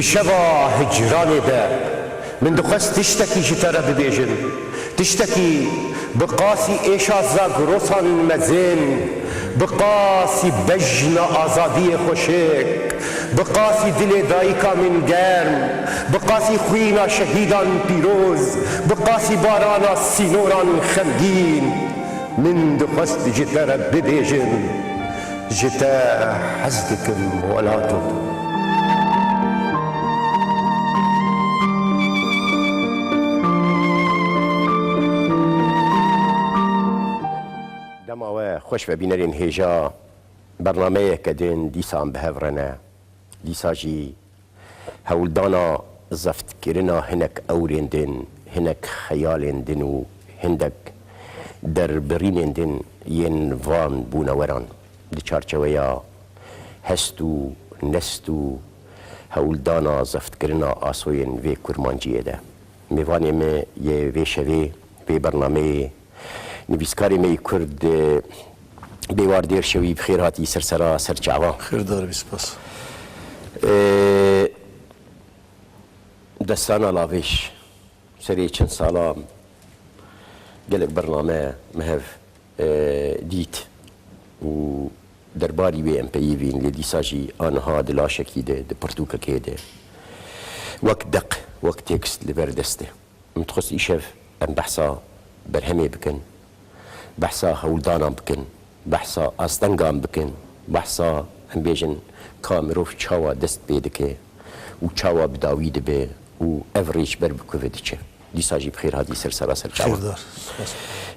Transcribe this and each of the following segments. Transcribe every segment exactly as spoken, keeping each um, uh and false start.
Şeva hicranê de min dixwest tiştekî ji te re bibêjim. Tiştekî bi qasî êşa zagrosan mezin, bi qasî bejna azadiyê xweşik, bi qasî dilê dayika min germ, bi qasî xwîna şehîdan pîroz, bi qasî barana sînoran xemgîn, min dixwest ji te re bibêjim. Ji te hez dikim welato. Dema we xweş be bînerên hêja, bernameyeke din dîsan bi hev re ne. Dîsa jî hewldana zeftkirina hinek ewrên din, hinek xeyalên din û hindek derbirînên din yên van bûneweran di çarçeweya hest û nest û hewldana zeftkirina asoyên vê kurmanciyê de. Mêvanê me yê vê şevê, vê bernameyê, nivîskarê me yê Kurd, e, Bêwar Dêrşewî, bi xêr hatî ser sera ser çavan. Xêrdar bî, spas. E, Destana Lavêj, serê çend sala gelek bername me hev, e, dît û derbarî wê em peyivîn, lê dîsa jî aniha di laşekî de, di pirtûkekê de, wek deq, wek tekst li ber dest e. Min dixwest îşev em behsa berhemê bikin, behsa hewldanan bikin, behsa astengan bikin, behsa, em bêjin, ka mirov çawa dest pê dike û çawa bi dawî dibe û ev rê ji ber bi ku ve diçe. Dîsa jî bi xêr hatî ser sera ser çavan. Xêrdar. Spas.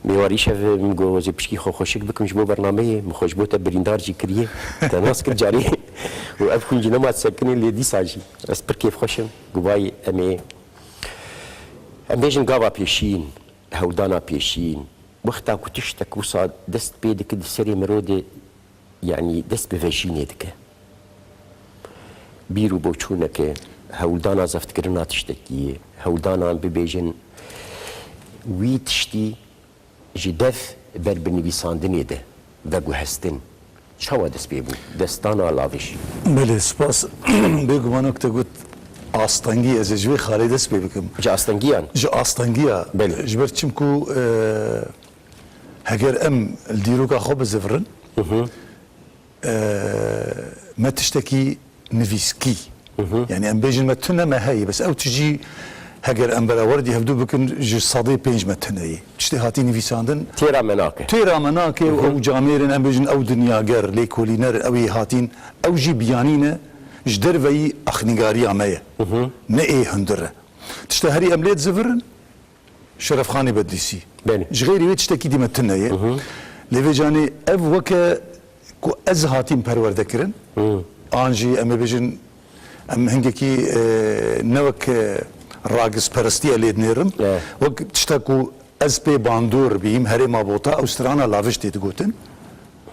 Mêwar, îşev min got, ez ê pişkî xwe xweşik bikim ji bo bernameyê, min xwe ji bo te birîndar jî kiriye. Te nas kir carê û ev xwîn jî nema sekinê, lê dîsa jî ez pir kêfxweş im. Guvayî em ê, em bêjin, gava pêşîn, hewldana pêşîn, wexta ku tiştek wisa dest pê dike di serê mirov de, yanî dest bi vejînê dike. Bîr û boçûneke, hewldana zeftkirina tiştekî ye, hewldana em bibêjin wî tiştî ji dev ber bi nivîsandinê de veguhestin. Çawa dest pê bû? Destana Lavêj. Belê, spas. Bêguman wek te got, astengî, ez ê ji vê xalê dest pê bikim. Ji astengiyan? Ji astengiya. Belê. Ji ber çimku, e, heger em li dîroka xwe bizivirin, e, me tiştekî nivîskî. Yanî em bêjin me tune, me heye. Bes ew tijî heger em berawerdî hevdû bikin, ji sedê pênc me tune ye. Tiştê hatî nivîsandin. Têra me nake. Têra me nake û ew camêrên, em bêjin, ew dinyager, lêkolîner, ew ê hatîn, ew jî biyanî ne, ji derveyî axnîgariya me ye. Ne ê hundir e. Tişta herî em lê dizivirin, Şerefxanê Bedlîsî. Belê. Ji xeyrî wê tiştekî dî me tune ye. Lê vê canê ev weke ku ez hatîm perwerde kirin, an jî em ê bêjin, em hingekî, e, ne wek, e, ragizperestiye lê dinêrim, wek tişta ku ez pê bandor bîm, herêma Bota, ew strana Lavêj tê digotin,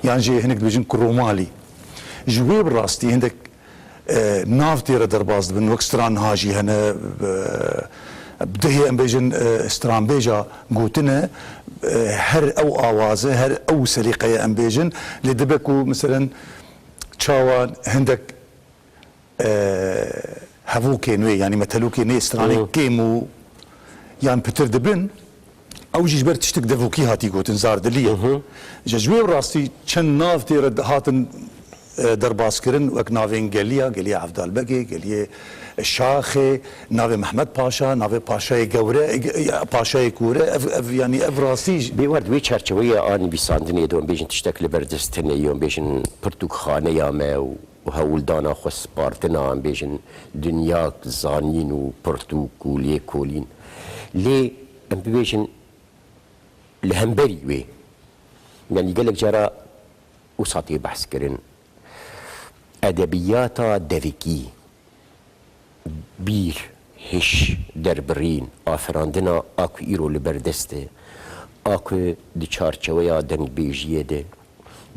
yan jî hinek dibêjin Kuromalî. Ji wê bi rastî hindek e, nav tê re derbas dibin. Wek stran niha jî hene, e, bi dehê em bêjin, e, stranbêja gotine, e, her ew awaze, her ew selîqeye em bêjin, lê dibe ku, meselen, çawa hindek, e, hevokên wê, yanî metelokên wê stranê kêm û yan pitir dibin, ew jî ji ber tiştek devokî hatî gotin, zardilî ye. Ji, ji wê rastî çend nav tê re hatin, e, derbas kirin, wek navên Geliya, Geliya Evdalbegê, Geliyê Şaxê, navê Mehmet Paşa, navê Paşayê Gewre, e, e, Paşayê Kûre, ev, ev, yanî ev rastî jî. Bê wer di wê çerçeveyê a nivîsandinê de, em bêjin tiştek li ber dest tune ye, em bêjin pirtûkxaneya me û û hewldana xwe spartina, em bêjin, dinya zanîn û pirtûk û lêkolîn. Lê em bibêjin, li hemberî wê, yanî gelek cara wisa tê behs kirin, edebiyata devikî, bîr, hiş, derbirîn, aferandina a ku îro li ber dest e, a ku di çarçeweya dengbêjiyê de,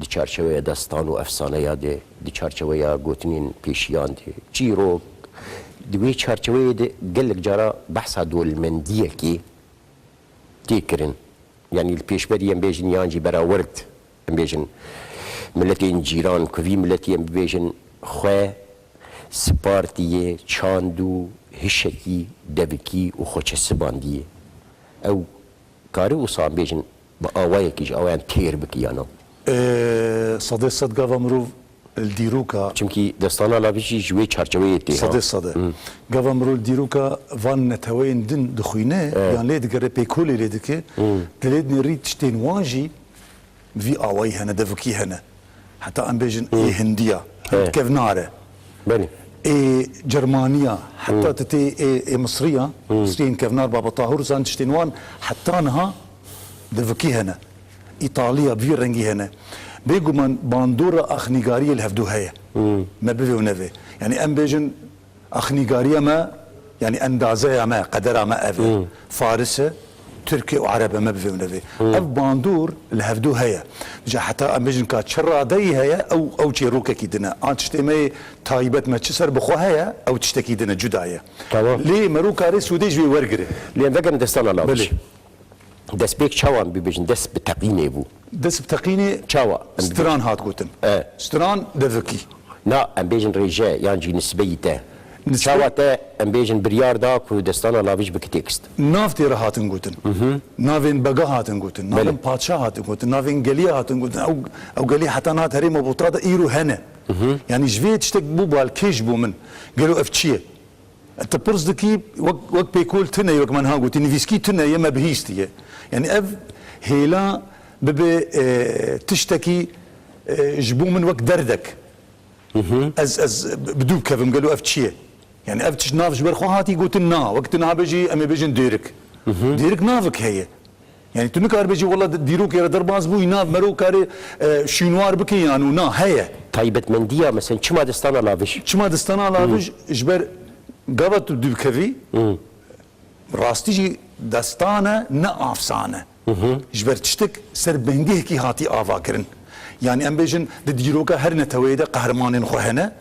di çarçeweya destan û efsaneya de, di çarçeweya gotinên pêşiyan de, çîrok, di wê çarçeweyê de gelek cara behsa dolmendiyekê tê kirin. Yanî li pêşberî em bêjin yan jî berawerd, em bêjin miletên cîran, ku vî miletî em bibêjin xwe spartiyê, çand û hişekî devikî û xweçe sibandiye. Ew kare wisa em bêjin bi awayekî ji awayan têr bike ya na? Ee, sedê sed gava mirov li dîroka Çimkî destana Lavij jî ji wê çarçeweyê tê, ha? Sedê sed e. Gava mirov li dîroka van neteweyên din dixwîne, E. yan lê digere pêkolê lê dike, dilê dinêrî tiştên wan jî bi vî awayî hene, devikî hene. Heta em bêjin ê Hindiya, Hind kevnar e. Belê. Ê Cermaniya, heta tu tê ê, ê Misriya, Misriyên kevnar, Baba Tahûr, zan tiştên wan heta niha devikî hene. Îtaliya, bi vî rengî hene. Bêguman bandora axnîgariyê li hevdû heye. Me bivê û nevê. Yanî em bêjin axnîgariya me, yanî endazeya me, qedera me ev e. Faris e, Tirk e û Ereb e, me bivê û nevê. Ev bandor li hevdû heye. Ca heta em bêjin ka çi radeyî heye, ew, ew çêrokekî din e. A tiştê me yê taybet me çi ser bi xwe heye, ew tiştekî din e, cuda ye. Tamam. Lê mero kare sûdê ji wê wergire. Lê em vegerin destana Lavij. Belê. Destpêk çawa em bibêjin, dest bi teqînê bû? Dest bi teqînê Çawa? Em stran hat gotin. E. Stran devikî. Na, em bêjin rêje yan jî nisbeyî te. Nisbe- Çawa te, em bêjin, biryar da ku destana Lavij bike têkist? Nav tê re hatin gotin. Navên bega hatin gotin. Navên Belê. padşah hatin gotin. Navên geliya hatin gotin. Ew, ew gelî heta niha di herêma Bota de îro hene. Yanî ji vê tiştek bû balkêş bo min. Gelo ev çi ye? Tu pirs dikî, wek, wek pêkol tune ye, wek me niha gotî, nivîskî tune ye, me bihîstiye. Yanî ev hêla bibe, e, tiştekî, e, ji bo min wek derdek. Ez, ez bi dû bikevim, gelo ev çi ye? Yanî ev tişt nav ji ber xwe hatî gotin, na. Wek tu niha bêjî, em ê bêjin dêrik. Dêrik navik heye. Yanî tu nikar bêjî, wela di-, dîrokê re derbas bûyî, nav mero karê, e, şûnwar bike yan û na, heye. Taybetmendiya, mesela, çima destana Lavij? Çima destana Lavij? Ji ber gava tu dû bikevî, rastî jî destan e, ne afsane. Ji ber tiştek ser bingehekî hatî ava kirin. Yanî em bêjin, di dîroka her neteweyê de qehremanên xwe hene.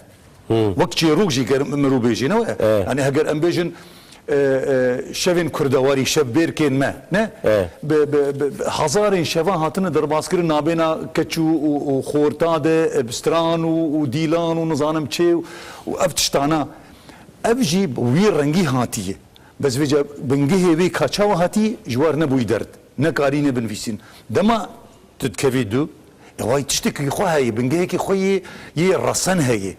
Wek çêrok jî ger mirov bêjî, ne? E. Yanî heger em bêjin, e, e, şevên kurdewarî, şevbêrkên me, ne? E. Bi, bi, bi, bi hezarên şeva hatine derbaskirin nabêna keç û, û, û xorta de, e, bi stran û, û dîlan û nizanim çê û, û ev tiştana. Ev jî bi wî rengî hatiye. Bes vêca bingehê wê ka çawa hatî, ji war nebûyî derd. Nekarîne binivîsîn. Dema tu dikevî dû, e, way tiştekî xwe heye, bingehekî xwe yê, yê resen heye.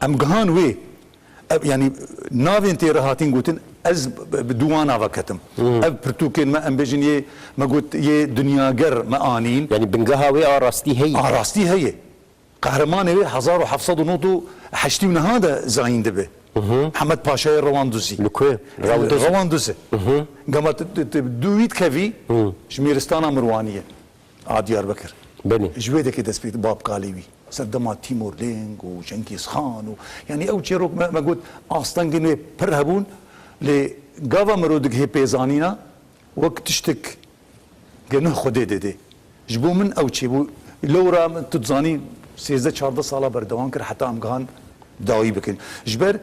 Em gihan wê. Ev, yanî navên tê re hatîn gotin, ez bi, bi dû wan ava ketim. Ev pirtûkên me, em bêjin yê, me got, yê dinyager me anîn. Yanî bingeha wê a rastî heye. A rastî heye. Qehremanê wê hezar û heft sed û nod û heştî û neha de zayîn dibe. Mihemed Paşayê Rewanduzî. Li ku? Rewanduz. Rewanduz e. Gama tu, tu, tu dû wî dikevî, ji mêristana Mirwanî ye. A Diyarbekir. Belê. Ji wê dekê dest pê, babkalê wî. Serdema Tîmûrlêng û Cengîz Xan û, yanî ew çêrok me, me got, astengên wê pir hebûn, lê gava miro digihê pêzanîna, wek tiştek ge nuh Xwedê didê. Ji bo min ew çêbû. Lewra min, tu dizanî, sêzdeh çardeh sala berdewam kir, heta em gihan dawî bikin. Ji ber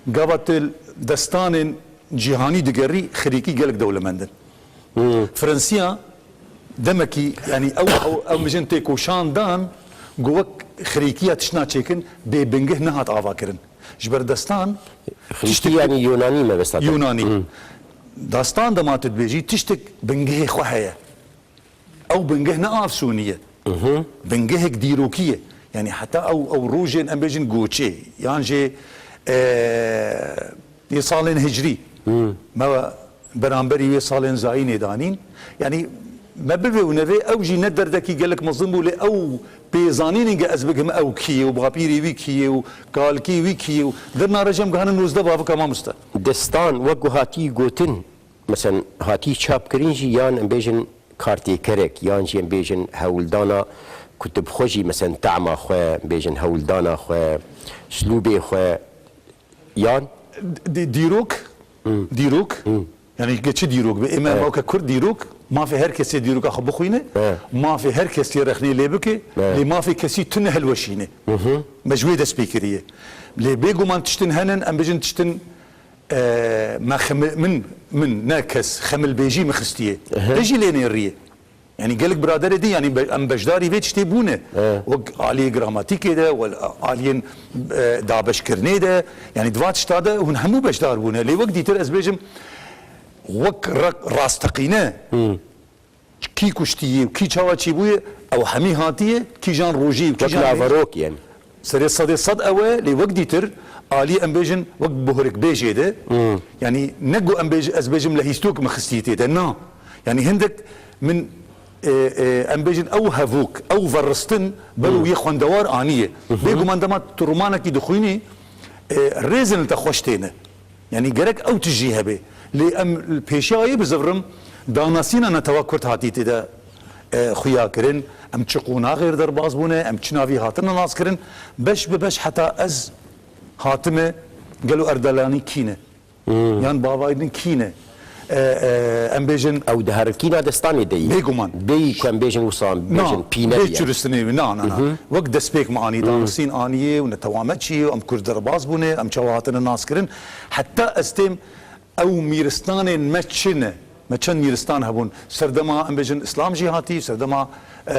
gava tu destanên cîhanî digerî, xirîkî gelek dewlemend in. Fransiya demekî, yanî ew, ew, ew mijin têkoşan dan, ku wek xirîkiya tiştna çêkin, bê bingeh nehat ava kirin. Ji ber destan Xirîkî tiştek yanî Yunanî mebesta te. Yunanî. Destan dema tu dibêjî, tiştek bingehê xwe heye. Ew bingeh ne afsûnî ye. Bingehek dîrokî ye. Yanî heta ew, ew rojên, em bêjin, goçê, yan jî, e, yê salên hicriî. Me beramberî wê salên zayînê danîn. Yanî me bivê û nevê, ew jî ne derdekî gelek mezin bû, lê ew pêzanînên ge ez bigim ew kî ye û bapîrê wî kî ye û kalkî wî kî ye û dirna re jî em gihane nozdeh bavika mamoste. Destan wek ku hatî gotin, mesen hatî çapkirin jî, yan em bêjin kartêkerek, yan jî em bêjin hewldana ku tu bi xwe jî, mesen, tema xwe, em bêjin hewldana xwe, slûbê xwe, yan? Dî-, dîrok, dîrok, yanî ge çi dîrok be, ê me, Evet. mawke Kurd dîrok, mafê her kesê dîroka xwe bixwîne, Evet. mafê her kesê rexnê lê bike, Evet. lê mafê kesî tune hilweşîne. Me ji wê dest pê kiriye. Lê bêguman tiştin henin, em bêjin tiştin, e, me xemi-, min, min, ne kes, xemilbêjî min xistiye. Te jî lê nêriye. Yanî gelek biraderê din, yanî be-, em beşdarî vê tiştê bûne. Wek aliyê gramatîkê de, wel aliyên, e, dabeşkirinê de, yanî di va tişta de hûn hemû beşdar bûne. Lê wek dîtir ez bêjim, wek ra-, rasteqîne, kî kuştiye û kî çawa çêbûye, ew hemî hatiye, kîjan rojî û kîjan naverok, yanî. Serê sedê sed ew e, lê wek dîtir alî em bêjin wek buhurikbêjê de. Yanî ne ku em bêj-, ez bêjim lehîstok min xistiye tê de. Na. Yanî hindek min, e, e, em bêjin ew hevok, ew veristin ber û yê xwendewar aniye. Bêguman dema tu romanekî dixwînî, e, rêzin li te xweş têne. Yanî gerek ew tijî hebe. Lê em li pêşiya wê bizivirim, danasîna netewa Kurd hatî tê de, e, xuya kirin. Em çi qonaxê derbas bûne, em çi navî hatine naskirin. Beş bi beş heta ez hatime gelo Erdelanî kî ne? Yan Bavayî din kî ne? E, e, em bêjin ew di herikîna destanê de yî. Bêguman. Bêyî ku em bêjin wisa, em bêjin pîne bê bî. Çirûstinê wî. Na, na, na. Wek destpêk me anî, danasîn aniyê û netewa me çi ye û em Kurd derbas bûne, em çawa hatine naskirin. Heta ez têm ew mîristanên me çi ne? Me çend mîristan hebûn? Serdema em bêjin Îslam jî hatî, serdema, e,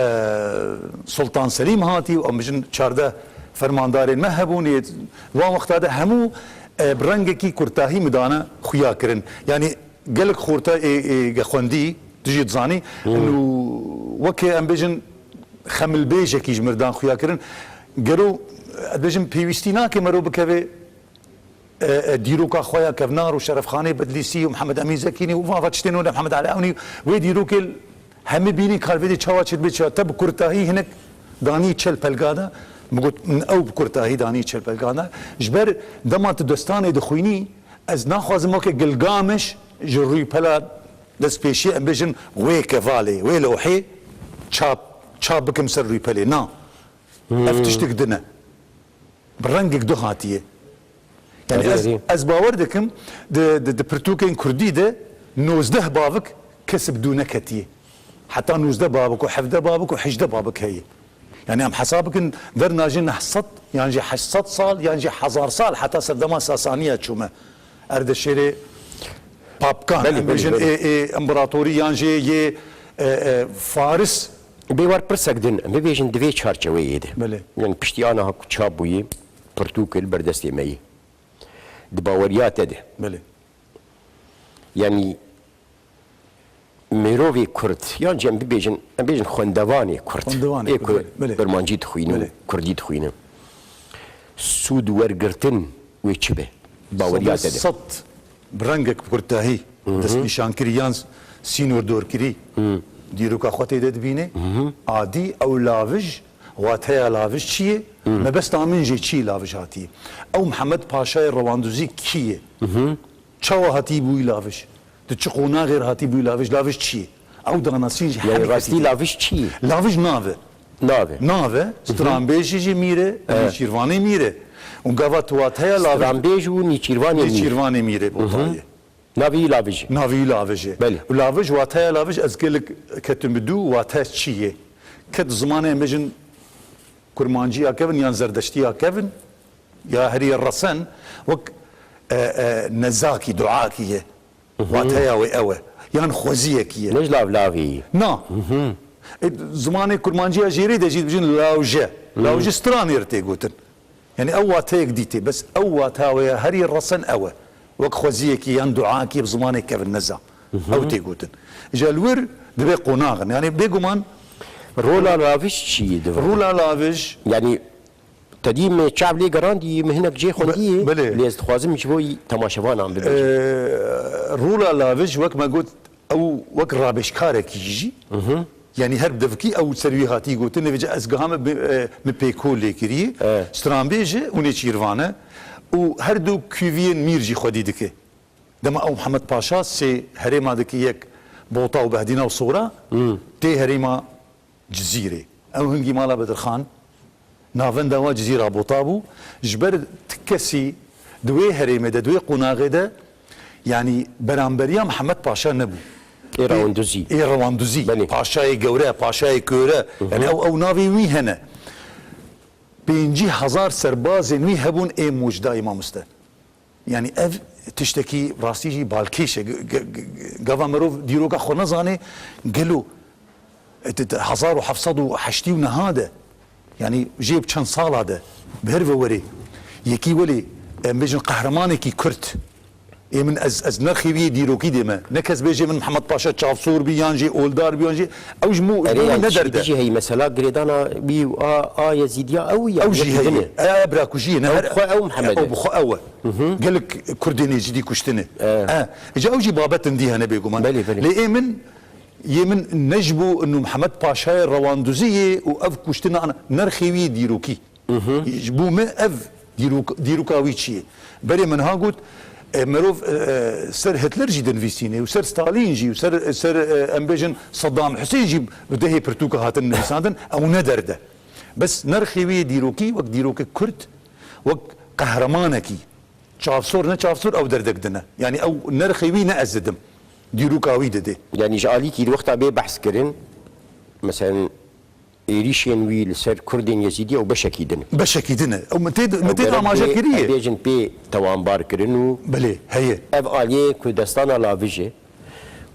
Sultan Selîm hatî û em bêjin çardeh fermandarên me hebûn. Ê wan wexta de hemû, e, bi rengekî kurtahî midane xuya kirin. Yanî gelek xorta ê, ê ge xwendî, tu jî dizanî, û weke em bêjin xemilbêjekî ji mirdan xuya kirin. Gelo, ez bêjim pêwîstî nake mero bikeve, e, e, dîroka xwe ya kevnar û Şerefxanê Bedlîsî û Mihemed Emîn Zekînî û van va tiştên wele Mihemed Elî Ewnî wê dîrokê hemî bînî kar vê dê çawa çêdibe çawa te bi kurtahî hinek danî çel pelga de, min got, min ew bi kurtahî danî çel pelga de. Ji ber dema tu destanê dixwînî, ez naxwazim weke Gilgameş ji rûypela destpêşiyê, em bêjin wê kevalê, wê lewhê çap, çap bikim ser rûypelê. Na. Ev tiştek din e. Bi rengek du hatiye. Yanî ez, ez bawer dikim, di, di, di pirtûkên kurdî de nozdeh bavik kesib dû neketiye. Heta nozdeh bavik û hevdeh bavik û hejdeh bavik heye. Yanî em hesab bikin, dernajê neh sed yan jî heşt sed sal yan jî hezar sal heta serdema Sasaniya çûme. Erdeşêrê Papkan, belê, em bêjin, belê, belê. Ê, ê, împaratorî yan jî yê, e, e, Faris. Bê war pirsek din, em bibêjin di vê çarçeweyê de. Belê. Yanî piştî aniha ku çap bûyî, pirtûk li ber destê me yî. Di baweriya te de. Belê. Yanî mirovê Kurd, yan jî em bibêjin, em bêjin xwendevanê Kurd. Xwendevanê Ê Kurd, ku belê, belê. Kurmancî dixwînin, belê, Kurdî dixwînin. Sûd wergirtin wê çi be? Baweriya te de. Sed bi rengek kurtahî destnîşankirî yan sînordorkirî. Dîroka xwe tê de dibîne. Adî ew lavij, wateya lavij çi ye? Mebesta min jê çi ye lavij hatiye? Ew Mihemed Paşayê Rewandûzî kî ye? Çawa hatî bûyî lavij? Di çi qonaxê re hatî bûyî lavij? Lavij çi ye? Ew danasîn jî hemî rastî lavij çi ye? Lavij nav e. Nav e. Nav e. Stranbêjê jî mîr e, nêçîrvanê mîr e. Û gava tu wateya lavij stranbêj û nêçîrvanê mîr. Nêçîrvanê mîr e, botayê. Navî wî lavij e. Navî wî lavij e. Belê. Û lavij, wateya lavij, ez gelek ketim bi dû, wate çi ye? Ke di zimanê em bêjin kurmancî ya kevin yan zerdeştî ya kevin, ya herî resen, wek, e, e, nezakî, duakî ye. Wateya wê ew e. Yan xweziyekî ye. Ne ji lav lavê yî. Na. E, zimanê kurmancî ya jêrê de jî dibêjin lawje. Lawje stranê re tê gotin. Yanî ew wateyek dî tê. Bes ew wateya wê ya herî resen ew e. Wek xweziyekî yan duakî bi zimanê kevin neza. Ew tê gotin. Ji li wir dibe qonaxin. Yanî bêguman rola lavij çi ye di vir? Rola lavij. Yanî Te dî me çav lê gerandî, me hinek cê xwendiyê, belê, lê ez dixwazim ji bo yî temaşevanan bibêjim. Ee, Rûla Lavij, wek me got, ew wek rabêjkarekî jî, yanî her bi devikî ew ser wî hatî gotin, lê vêca ez gihame bi, e, min pêko lê kirî. Stranbêj e û nêçîrvan e û her du kûviyên mîr jî xwedî dike. Dema ew Mihemed Paşa sê herêma dike, yek Bota û Behdîna û Sora, tê herêma Cizîrê. Ew hingî mala Bedirxan, navenda wa Cizîra Bota bû. Ji ber ti kesî di wê herêmê de, di wê qonaxê de, yanî beramberiya Mihemed Paşa nebû. Ê Rewanduzî. Ê Rewanduzî. Belê. Paşayê gewre, paşayê kore. Yanî ew, ew navê wî hene. Pêncî hezar serbazên wî hebûn ê mocdayê mamoste. Yanî ev tiştekî rastî jî balkêş e. Ge-, ge-, ge-, gava mirov dîroka xwe nezane, gelo E, te, te, hezar û heft sed û heştî û neha de, yanî jê bi çend sala de, bi her ve werê, yekî welê, em bêjin qehremanekî Kurd, ê min ez, ez nerxê wî yê dîrokî dê me. Ne kes bêje min Mihemed Paşa çavsor bî, yan jê oldar bî, yan jê, ew ji min, ji Erê, min yani, ne derde. Jî heyî mesela girêdana wî û a, a Yezîdiya ew ya, ew jî wekî heyî. Din e. E, e, bira ku jî ye, ne Ew her, bi xwe ew Mihemed e. Ew bi xwe ew e. Gelek Kurdên Êzîdî kuştine. E. E, îca ew jî babetin dî hene bêguman. Belê, belê. Lê ê min, yê min ne ji bo inu Mihemed Paşayê rewanduzî yê û ev kuştina ana, nerxê wî yê dîrokî. Ji bo me ev dîrok-, dîroka wî çi ye? Berê min ha got, e, merov, e, e, ser Hitler jî dinivîsîne û ser Stalin jî û ser, ser, e, em bêjin Saddam Hussein jî bi dehê pirtûka hatin nivîsandin, ew ne derde. Bes nerxê wî yê dîrokî wek dîrokek Kurd, wek qehremanekî, çavsor ne çavsor ew derdek din e. Yanî ew nerxê wî ne ez didim. Dîroka wî didê. Yanî ji alîkî di wexta bê behs kirin, meselen, êrîşên wî li ser Kurdên Yezîdî ew beşekî din e. Beşekî din e. Ew min tê, min tê amaje kiriye. Ew gerek bê, em bêjin pê tewanbar kirin û Belê, heye. Ev aliyê ku destana lavij e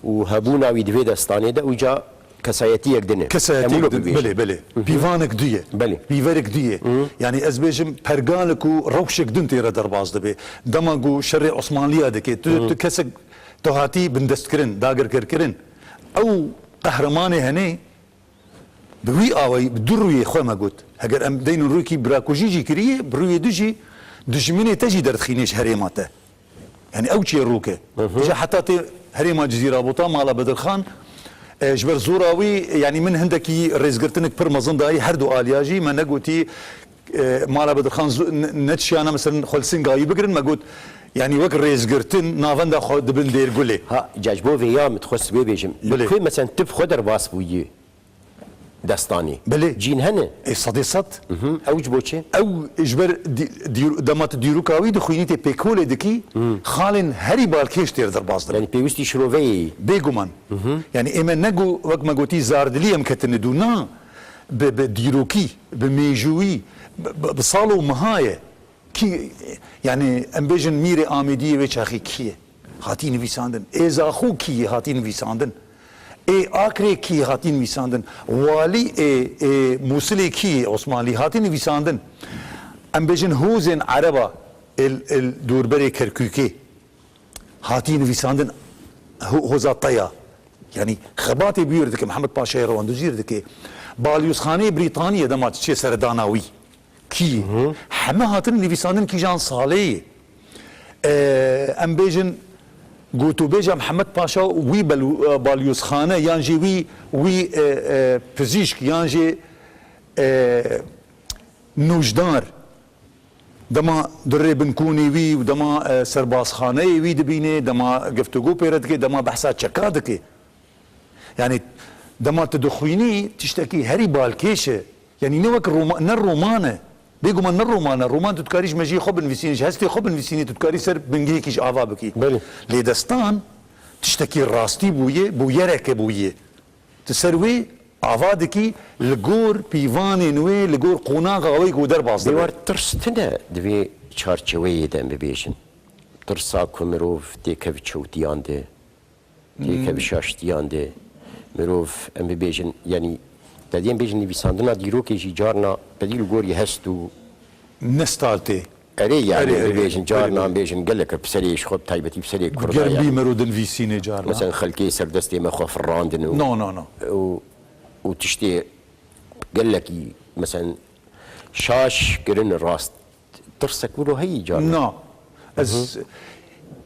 û hebûna wî di vê destanê de, uca kesayetiyek din e. Kesayetiyek din, belê, belê. Pîvanek du ye. Belê. Pîverek du ye. Yanî ez bêjim pergalek û rewşek din tê re derbas dibe. Dema ku şerê Osmanliya dike, tu, tu kesek tu hatî bindestkirin, dagirkerkirin. Ew qehremanê henê bi wî awayî, bi du rûyê xwe me got. Heger em deynin rûyekî birakujî jî kiriye, bi rûyê du jî dijminê te jî derdixîne ji herêma te. Yanî ew çêrok e. Îja heta tê herêma Cizîra Bota, Mala Bedirxan, e, ji ber zora wî, yanî min hindekî rêzgirtinek pir mezin dayî her du aliya jî, me negotî, e, Mala Bedirxan zu-, ne, netişiyana, meselen, xwe li Singayî bigirin, me got, yanî wek rêzgirtin navenda xwe dibin Dêrgulê. Ha, ca ji bo vê ya min dixwest wê bêjim. Li Belê. Ku, meselen, tu bi xwe derbas bûyî. Destanî. Belê. Cîn hene. Ê, sedê sed. Mhm. Ew ji bo çi? Ew ji ber dî-, dîr-, dema tu dîroka wî dixwînî tê pêkolê dikî, xalên herî balkêş têr derbas dibin. Yanî pêwîstî şiroveyê yî. Bêguman. Mhm. Yanî ê me ne go-, wek me gotî zardilî em ketine dû. Na, bi, bi dîrokî, bi mêjûyî, bi, bi, bi sal û meha ye. Kî, yanî em bêjin mîrê Amêdiyê wê çaxê kî ye? Hatî nivîsandin. Ê Zaxo kî ye? Hatî nivîsandin. Ê Akrê kî ye? Hatî nivîsandin. Walî ê, ê Mûsilê kî ye? Osmanlî hatî nivîsandin. Em bêjin hozên Ereba ê, ê dorberê Kerkûkê. Hatî nivîsandin ho-, hoza te ya. Yanî xebatê bûyê dike, Mihemed Paşayê Rewandûzî dike. Balyozxaneyê Brîtaniyê dema çiye seredana wî. Kî? Heme hatine nivîsandin kîjan salê ye. E, em bêjin, gotûbêja Mihemed Paşa wî bel-, e, balyozxane yan jî wî, wî, e, e, pizîşk yan jî, e, nûjdar. Dema di rê binkonê wî û dema, e, serbazxaneyê wî dibînê, dema geftugo pê re dike, dema behsa çeka dike. Yanî dema tu dixwînî tiştekî herî balkêş e. Yanî ne wek roma-, ne roman e. Bêguman ne roman e. Roman tu dikarî ji mejiyê xwe binivîsînî, ji hestê xwe binivîsînî, tu dikarî ser bingehekî ji ava bikî. Belê. Lê destan tiştekî rastî bûye, bûyereke bûye. Tu ser wê ava dikî li gor pîvanên wê, li gor qonaxa wê ku derbas dibe. Dêwar tirs tune di vê çarçeweyê de em bibêjin. Tirsa ku mirov têkeve çewtiyan de, têkeve şaştiyan de. Mirov, em bibêjin, yanî, te dê em bêjin nivîsandina dîrokê jî carna pedî li gorî hest û Nestal tê. Erê, yani, erê, erê, bibêjin, erê, carna, erê, bêjin, gelek bi serê ji xwe, bi taybetî bi serê Kurda, germ bî yani. Mero dinivîsînê carna. Mesela xelkê serdestê me xwe firrandin û, no, no, no, û, û tiştê gelekî, mesela, şaş kirin rast. Tirsek wilo heyî carna. Na. Ez, hı hı,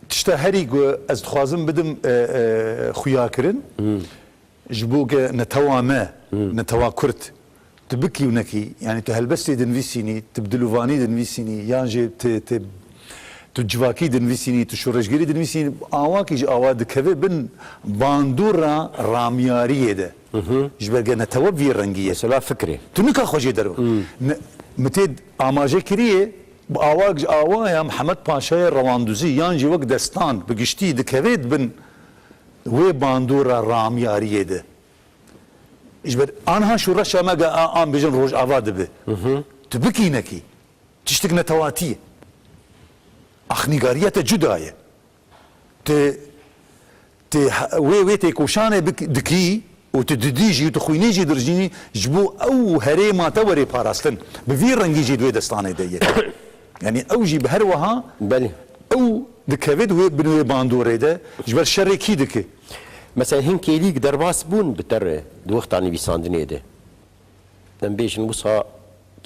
tişta herî ku ez dixwazim bidim, e, e, xuya kirin. Hı. Ji bo ke netewa me, hmm, netewa Kurd, tu bikî û nekî, yanî tu helbestê dinivîsînî, tu bi dilovanî dinivîsînî, yan jî tu, tu, tu civakî dinivîsînî, tu şoreşgerî dinivîsînî, awakî ji awa dikeve bin bandora ramyariyê de. Hı hı. Ji ber ke netewe vî rengî ye. Mesela fikrê. Tu nika xwe jê derve. Hmm. Ne, min tê amaje kiriye, bi awak ji awaya Mihemed Paşayê Rewandûzî, yan jî wek destan bi giştî dikeve di bin wê bandora ramyariyê de. Ji ber anha şoreşa me ge a, an bêjin Rojava dibe. Hı hı. Tu bikî nekî. Tiştek netewatî ye. Axnîgariya te cuda ye. Tu, tu ha-, wê, wê têkoşanê bik-, dikî, û tu didî jî û tu xwînê jî dirijînî, ji bo ew herêma te were parastin. Bi vî rengî jî di wê destanê de ye. Yanî ew jî bi her wiha Belê. ew dikeve di wê, bin wê bandorê de, ji ber şerê kî dike? Mesela hin kêlîk derbas bûn bi te re di wexta nivîsandinê de. Em bêjin wisa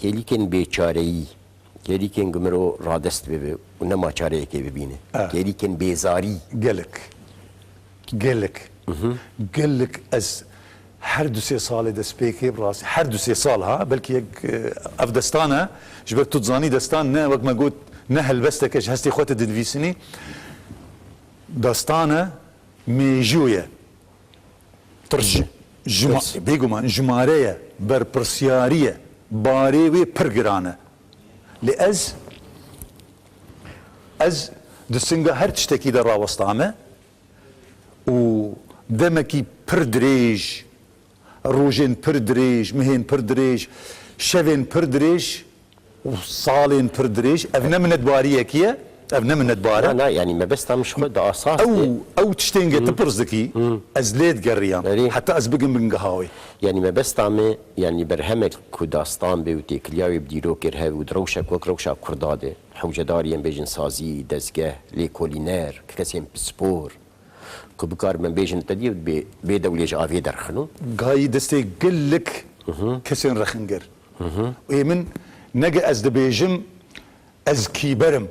kêlîkên bêçareyî, kêlîkên ku miro radest bibe û nema çareyekê bibîne. Ha. Kêlîkên bêzarî. Gelek. Gelek. Gelek ez her du sê salê destpêkê bi rastî, her du sê sal ha, belkî yek, e, ev destan e, ji ber tu dizanî destan ne, wek me got, ne helbestek e, ji hestê xwe tu dinivîsînî. Destan e, mêjû ye. Tirş. Ji-, jima-, Tirs. Bêguman jimare ye, berpirsyarî ye, barê wê pir giran e. Lê ez, ez di singa her tiştekî de rawestame û demekî pir dirêj, rojên pir dirêj, mehên pir dirêj, şevên pir dirêj, û salên pir dirêj, ev ne minetbariyekî ye, ev ne minetbar e. Na, na, yanî mebesta min ji xwe di asas Ew, de. ew tiştên ge tu pirs dikî, ez lê digeriyam. Erê. Heta ez bigim bingeha wê. Yanî mebesta me, yanî berhemek ku dastan bê û têkiliya wê bi dîrokê re hebe û di rewşek wek rewşa Kurda de, hewcedarî em bêjin sazî, dezgeh, lêkolîner, kesên pispor, ku bikaribin bêjin te dî bê, bê dewlê ji avê derxin û Gayî destê gelek kesên rexingir. Ê min nege ez dibêjim ez kîber im.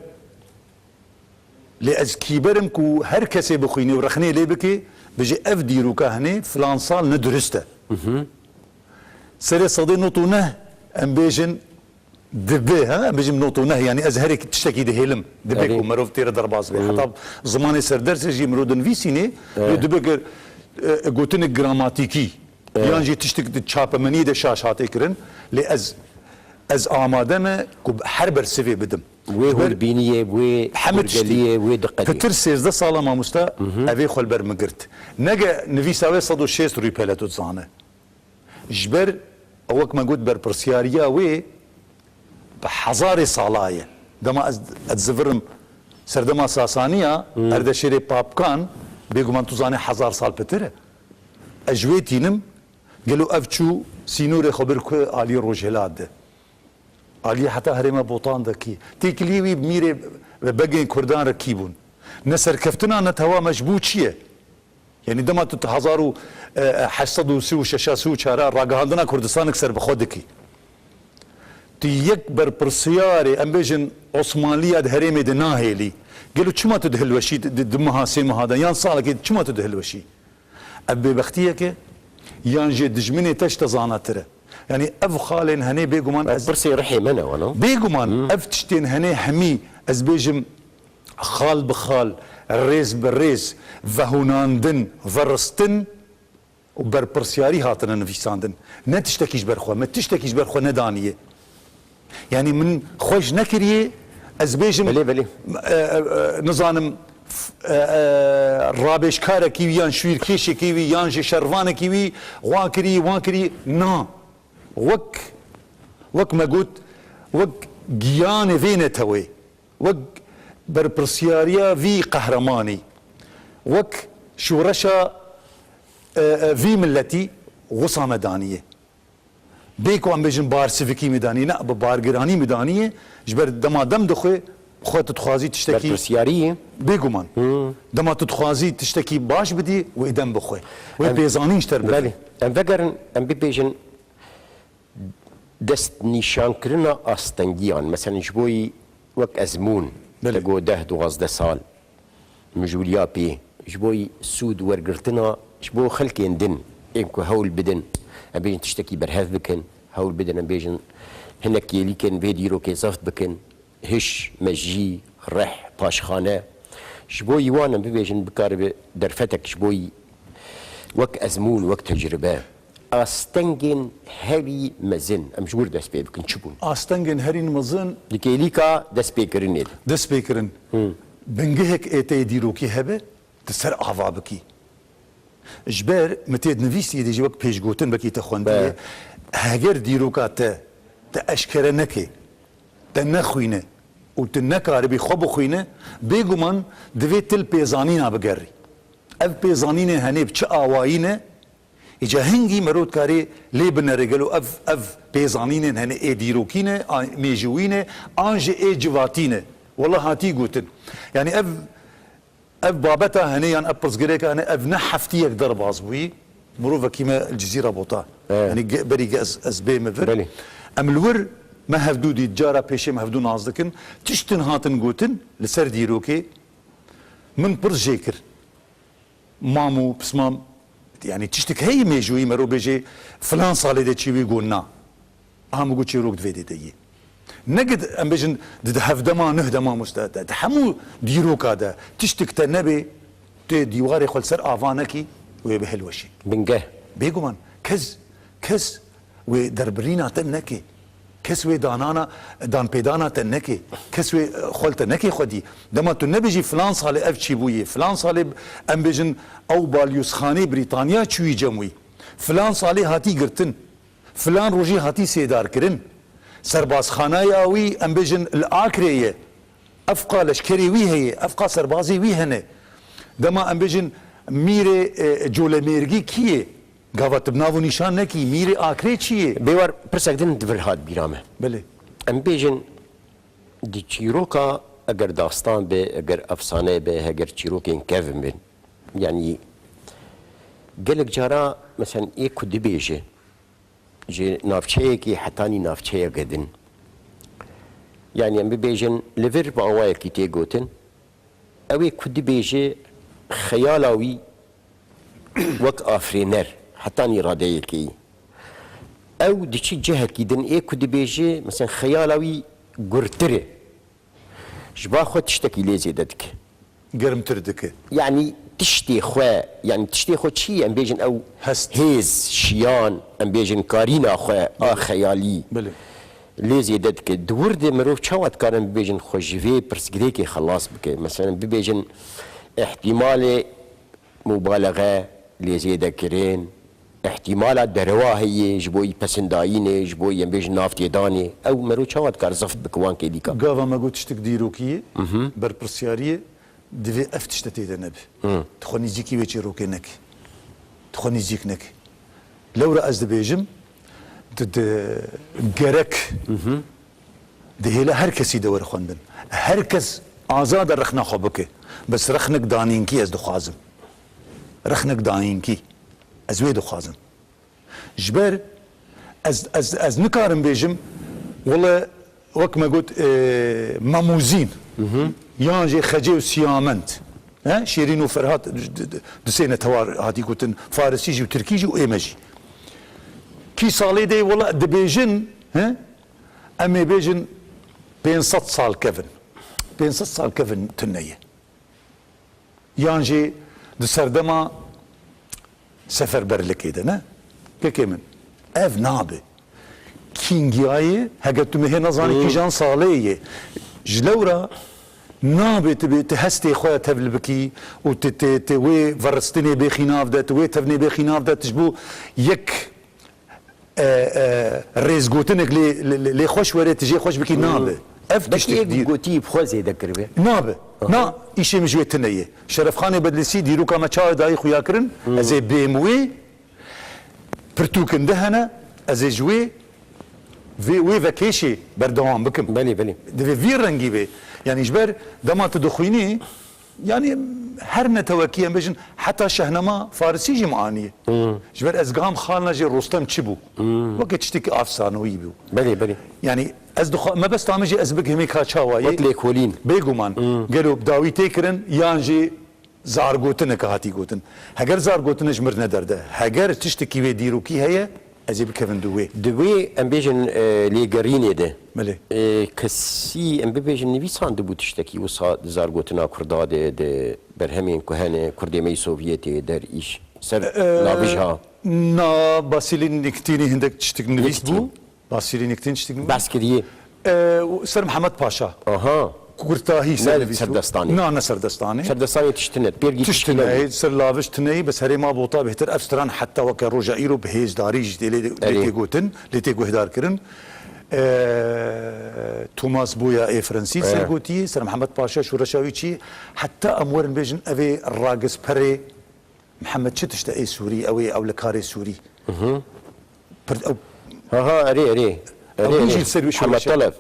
Lê ez kîber im ku her kesê bixwîne û rexnê lê bike, bije ev dîroka hinê filan sal ne durist e. Serê sedê nod û neh em bêjin dibe, ha? Em bêjin nod û neh, yanî ez herek tiştekî dihêlim. Dibe Erê. ku merov têre derbas be. Heta zimanê serdersê jî mirov dinivîsînê, Erê. lê dibe gir, e, gotinek gramatîkî. Erê. Yan jî tiştek di çapemeniyê de şaş hatê kirin. Lê ez, ez amade me ku her bersivê bidim. Wê Ji ber hûrbîniyê, wê hemî tiştî. hûrgeliyê, wê diqedê. Pitir sêzdeh sala mamosta evê xwe li ber min girt. Nege nivîsa wê sed û şêst rûpel e tu dizane. Ji ber ew wek me got berpirsyariya wê bi hezarê sala ye. Dema ez, ez zivirim serdema Sasaniya, Erdeşêrê Papkan, bêguman tu zanê hezar sal pitir e. Ez ji wê tînim, gelo ev çû sînorê xwe bir ku alî rojhilat de. Aliyê heta herêma Botan de kî. Têkiliyê wî bi mîrê ve begên Kurdan re kî bûn? Ne serkeftina ne tewa me ji bo çi ye? Yanî dema tu hezar û heşt sed û sî û şeş sî û çar ragihandina Kurdistanek serbixwe dikî. Tu yek berpirsiyarê, em bêjin Osmanliya di herêmê de nahêlî. Gelo çima tu dihilweşî di, di meha sê meha de yan salekê çima tu dihilweşî? Ev bêbextiyek e, yan jê dijminê te ji te zanatir e? Yanî ev xalên henê bêguman ez Pirsê rihê me ne wana. Bêguman Hmm. ev tiştên henê hemî ez bêjim xal bi xal, rêz bi rêz, vehûnandin, veristin û berpirsiyarî hatine nivîsandin. Ne tiştekî ji ber xwe, me tiştekî ji ber xwe nedaniye. Yanî min xweş nekiriye, ez bêjim, Belê, belê. e, e, e, nizanim, f-, e, e, rabêjkarekî wî yan şwîrkêşekî wî yan jî şervanekî wî wan kirî, wan kirî. Na. Wek, wek me got, wek giyanê vê netewê, wek berpirsiyariya vî qehremanî, wek şoreşa, e, e, vî miletî wisa me daniye. Bê ku em bêjin bar sivîkî me danî, ne, bi bargiranî me danî ye, ji ber dema dem dixwe, xwe tu dixwazî tiştekî Berpirsiyarî ye. Bêguman. Hmm. Dema tu dixwazî tiştekî baş bidî, wê dem bixwe. Wê Em, pêzanîn ji te re bibe. Belê. Em vegerin, em bibêjin destnîşankirina astengiyan. Mesela ji bo yî wek ezmûn, Belê. te got deh duwazdeh sal. Mijûliya pê, ji bo yî sûd wergirtina, ji bo xelkên din ên ku hewl bidin, em bêjin tiştekî berhev bikin, hewl bidin, em bêjin hinek kêlîkên vê dîrokê zeft bikin, hiş, mejî, reh, paşxane. Ji bo yî wan em bibêjin bikaribe derfetek ji bo yî wek ezmûn, wek tecrube. Astengên herî mezin, em ji wir dest pê bikin, çi bûn? Astengên herî mezin Di kêlîka destpêkirinê de. Destpêkirin. Hı. Bingehek ê te yê dîrokî hebe, tu ser ava bikî. Ji ber min tê dinivîsî dê jî wek pêşgotin wekî te xwendiye. Be. Heger dîroka te, te eşkere neke, te nexwîne û tu nekaribî xwe bixwîne, bêguman divê tu li pêzanîna bigerî. Ev pêzanînê henê bi çi awayî ne, Îca hingî mero dikarê lê binere gelo ev, ev pêzanînên hene ê dîrokî ne, a, mêjûyî ne, an jî ê civatî ne. Wela hatî gotin. Yanî ev, ev babeta hene yan ev pirsgirêka hene, ev ne heftiyek derbas bûyî. Mirovekî me li Cizîra bota. Evet. Yanî ge-, berî ge ez, ez bême vir. Belê. Em li wir me hevdû dît, cara pêşê me hevdû nas dikin. Tiştin hatin gotin li ser dîrokê min pirs jê kir. Mam û pismam, yanî tiştik heye mêjûyî mero bêjê filan salê de çî wî got na. Aha min got çîrok di vê dê de yê. Ne gid em bêjin di, di hevdema, nuhdema muste de, di hemû dîroka de tiştik te nebê, tu dîwarê xwe li ser ava nekî, wê bi hilweşî. Bingeh. Bêguman, kes, kes wê derbirîna te neke. Kes wê danana, danpêdana te neke. Kes wê, e, xwe li te neke xwedî. Dema tu nebêjî filan salê ev çî bûyê, filan salê em bêjin ew balyozxanê Brîtanya çûyî cem wî. Filan salê hatî girtin. Filan rojî hatî sêdarkirin. Serbazxanaya wî em bêjin li Akrê ye. Evqa leşkerê wî heye, evqa serbazê wî hene. Dema em bêjin mîrê, e, Colemêrgî kî ye? Gava tu bi nav û nîşan nekî, mîrê Akrê çi ye? Bêwar pirsek din di vir hat bîra me. Belê. Em bêjin di çîroka eger dastan be, eger efsane be, heger çîrokên kevin bin. Yanî gelek cara, meselen, ê ku dibêje, ji navçeyekî hetanî navçeyeke din. Yanî em bibêjin, li vir bi awayekî tê gotin, ew ê ku dibêje xeyala wî wek afirêner, hetanî radeyekê yî. Ew diçî cihekî din ê ku dibêje, meselen xeyala wî gurtir e. Ji ba xwe tiştekî lê zêde dike. Germtir dike. Yanî tiştê xwe, yanî tiştê xwe çi ye? Em bêjin ew Hest. Hêz, şiyan, em bêjin karîna xwe a Belê. Xeyalî Belê. Lê zêde dike. Di wir de mirov çawa dikarin bibêjin xwe ji vê pirsgirêkê xelas bike? Meselen bibêjin îhtîmalê mubalexe lê zêde kirin, îhtîmala derewa heye ji bo yî pesindayînê, ji bo yî em bêjin navtêdanê. Ew mero çawa dikar zeft bike wan kêlîka? Gava me got tiştik dîrokî ye, Mhm. berpirsiyarî ye, divê ev tişte tê de nebe. Hı. Tu xwe nîzîkî wê çîrokê neke. Tu xwe nîzîk neke. Lewra ez dibêjim, di, di, gerek Mhm. dihêle her kesî de were xwendin. Her kes azad e rexna xwe bike. Bes rexnek danînkî ez dixwazim. Rexnek danînkî. Ez wê dixwazim. Ji ber ez, ez, ez nikarim bêjim, wele wek me got, e, Mamûzîn, Mhm. yan jî Xecê û Siyamend, he? Şêrîn û Ferhat, di, di, di sê netewar hatî gotin, Farisî jî û Tirkî jî û ême jî. Kî salê de wele dibêjin, he? Em ê bêjin pênc sed sal kevin. Pênc sed sal kevin tune ye. Yan jî di serdema seferberlikê de ne? Kekê min, ev nabe. Kîngiyayê, hege tu mihê nezanî Hmm. kîjan salê ye. Ji lewra nabe tu bê, tu hestê xwe ya tevli bikî û tu, tu, tu wê veristinê bêxî nav de, tu wê tevnê bêxî nav de, tu ji bo yek, e, e, rêzgotinek lê, lê, lê, lê xweş were, tu jê xweş bikî, Hmm. nabe. Ev Belkî tiştek yek dîr. Gotî bi xwe zêde kiribe. Nabe. Aha. Na, îşê min ji wê tune ye. Şerefxanê Bedlisî dîroka me çawa dayî xuya kirin, Hmm. ez ê bêm wê, pirtûkin di hene, ez ê ji wê, vê, wê vekêşê berdewam bikim. Belê, belê. Divê vî rengî bê. Yanî ji ber dema tu dixwînî, yanî her netewekî em bêjin, heta Şehnama Farisî jî min anî. Hmm. Ji ber ez giham xalina jê Rostem çi bû? Hmm. Weke tiştekî afsanoyî bû. Belê, belê. Yanî ez dixwa-, mebesta min jî ez bigihimê ka çawa ye. Wek lêkolîn. Bêguman. Hmm. Gelo bi dawî tê kirin, yan jî zargotineke hatî gotin. Heger zargotine ji mir nederde. Heger tiştekî wê dîrokî heye, ez ê bikevin di wê. Di wê, em bêjin, e, lêgerînê de, Belê. e, kesî, em bibêjin, nivîsandibû tiştekî wisa di zargotina Kurda de, di berhemên ku hene, Kurdê me yê Sovyetê, der îş, ser E, lavij ha. Na, Basîlî Nîktînî hindek tiştek nivîs Nîktîn. bû. Basîlî Nîktîn tiştek nivîs. Bas kiriye. E, Ser Mihemed Paşa. Aha. Kurtahî ser Ne nivîs bû. Ser destanê. Na, ne ser destanê. Ser destanê tişt tune. Pêrgî Tişt tişt tune, tune. Ser lavij tune, bes herêma Bota bêhtir ev stran heta weke roja îro bi hêzdarî jî tê lê, lê Erê. tê gotin, lê tê guhdar kirin. E, Thomas Boya ê Fransî E. ser gotiye, Ser Mihemed Paşa şoreşa wî çi, heta em werin bêjin ev ê ragizperê Mihemed çi tişt e ê Sûrî, ew ê, ew li karê Sûrî. Pir-, ew, Ha ha, erê, erê. Erê, ew wî erê. jî li ser wî Mihemed şoreşe. Taleb.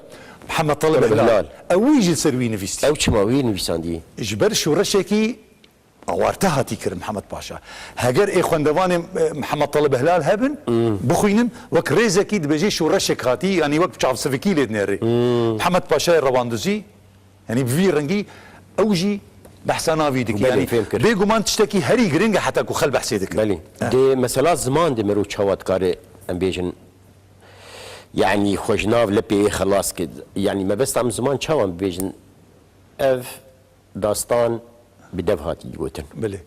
Mihemed Taleb Taleb Hilal. Hilal. Ew wî jî li ser wî nivîstî. Ew çima wî nivîsandî? Ji ber şoreşekî awarte hatî kirin Mihemed Paşa. Heger ê xwendevanê, e, Mihemed Talib Hilal hebin, bixwînin, wek rêzekî dibêjê şoreşek hatî, yanî wek çavsivikî lê dinêrê. Mihemed Paşayê Rewanduzî, yanî bi vî rengî ew jî behsa navî dike. Belê, Yanî fêm kir. Bêguman tiştekî herî giring e heta ku xel behsê dikin. Belê. Dê mesela ziman de mirov çawa dikare em bêjin, yanî xwe ji nav lepê wê xelas kir. Yanî mebesta em ziman çawa em bibêjin ev dastan bi dev hatî gotin. Belê.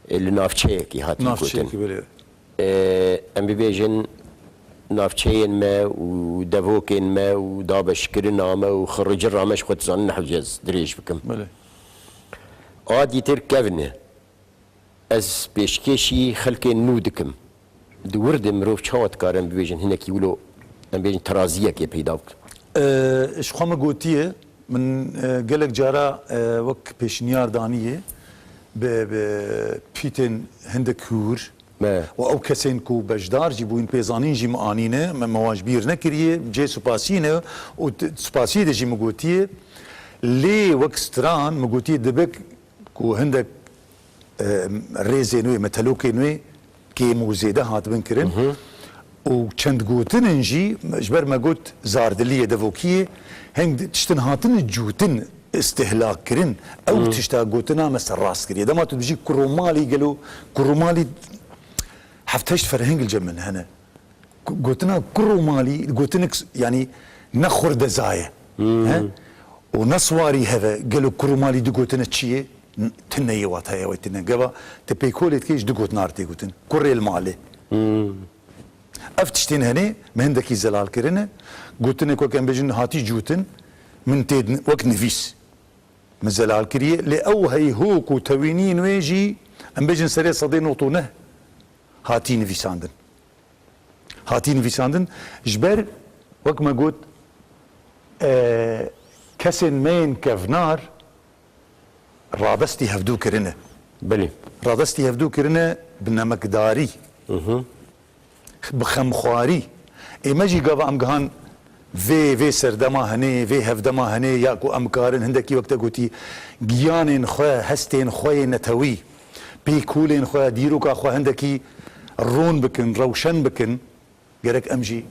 E, li navçeyekî hatî gotin. Navçeyekî belê. E, em bibêjin navçeyên me û devokên me û dabeşkirina me û xiricira me ji xwe dizanin nehewce ez dirêj bikim. Belê. A dîtir kevn e. Ez pêşkêşî xelkên nû dikim. Di wir de mirov çawa dikare em bibêjin hinekî wilo em bêjin teraziyekê peyda bikin? Ee, ji xwe min gotiye, min, e, gelek cara, e, wek pêşniyar daniye bi, bi pîtên hindek hûr Me. û ew kesên ku beşdar jî bûyîn pêzanîn jî min anîne, me, me wan ji bîr nekiriye, cê supasî ne û t-, supasiyê de jî min gotiye, lê wek stran min gotiye dibe ku hindek, e, rêzên wê, metelokên wê kêm û zêde hatibin kirin. Û çend gotinin jî, ji ber me got zardiliyê, devokiyê, hing tiştin hatine cûtin, istihlak kirin. Ew tişta gotina me serrast kiriye. Dema tu dijî kurûmalî, gelo kurûmalî heft heşt ferheng li cem min hene. Ku-, gotina kurûmalî, gotinik s-, yanî ne xurdeza ye. He? Û ne siwarî heve, gelo kurûmalî digotine çi ye? N-, tune yê wataya wê tune. Gava te pêkolê dikê ji du gotina re tê gotin. Kurê li malê. Ev tiştên henê me hindekî zelal kirine. Gotinek wek em bêjin hatî cûtin, min tê wek nivîs min zelal kiriye. Lê ew heyhok û tewîniyên wê jî em bêjin serê sedê nod û neh hatî nivîsandin. Hatî nivîsandin. Ji ber, wek me got, e, kesên me yên kevnar radestî hevdû kirine. Belê. Radestî hevdû kirine bi nemekdarî, bi xemxwarî. Ê me jî gava em gihan vê, vê serdema henê, vê hevdema henê, ya ku em karin hindekî wek te gotî, giyanên xwe, hestên xwe yê netewî, pêkolên xwe, dîroka xwe hindekî rûn bikin, rewşen bikin, gerek em jî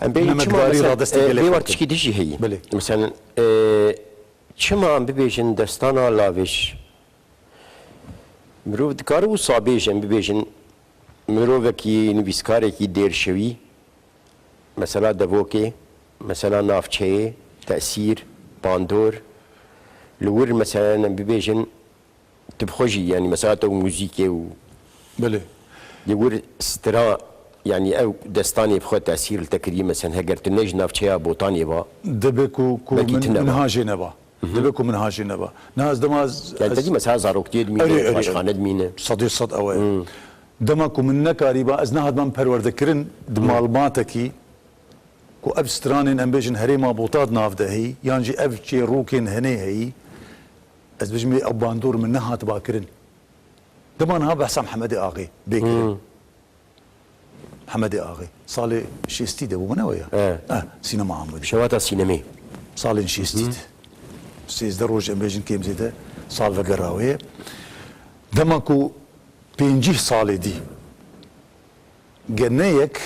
Em bê çima nemekdarî mesela, radestî e, gelek bê xwe war bikin. Tişkî dijî heyî. Belê. Mesela, e, çima em bibêjin destana Laviş? Mirov dikare wisa bêje, em bibêjin mirovekî, nivîskarekî dêrşewî, mesela devokê, mesela navçeyê, tesîr, bandor, li wir mesela em bibêjin, tu bi xwe jî, yanî mesela te û muzîkê û Belê. Li wir stira, yanî ew destanê bi xwe tesîr li te kiriye, mesela heger tu ne ji navçeya Botanê ba, Dibe ku, ku Belkî min, tune min ba. hajê neba. Dibe ku min hajê neba. Niha ez dema ez, Yani te ez dî mesela zaroktiyê dimîne, Erê, erê. paşxane dimîne. Sedê sed ew e. Dema ku min nekarîba, ez nehatibam perwerdekirin di malbatekî ku ev stranên em bêjin herêma Botad nav de heyî, yan jî ev çêrokên henê heyî, ez bêjim ê ew bandor min nehatiba kirin. Dema niha behsa Mihemedê Axê bê kirin. Mihemedê Axê. Salê şêstî de bû, ne we ya? E. Eh, sînema Amûdê. Şewata sînemê. Salên şêstî de. Sêzdeh roj em bêjin kêm zêde sal vegera wê ye. Dema ku pêncî salê dî ge ne yek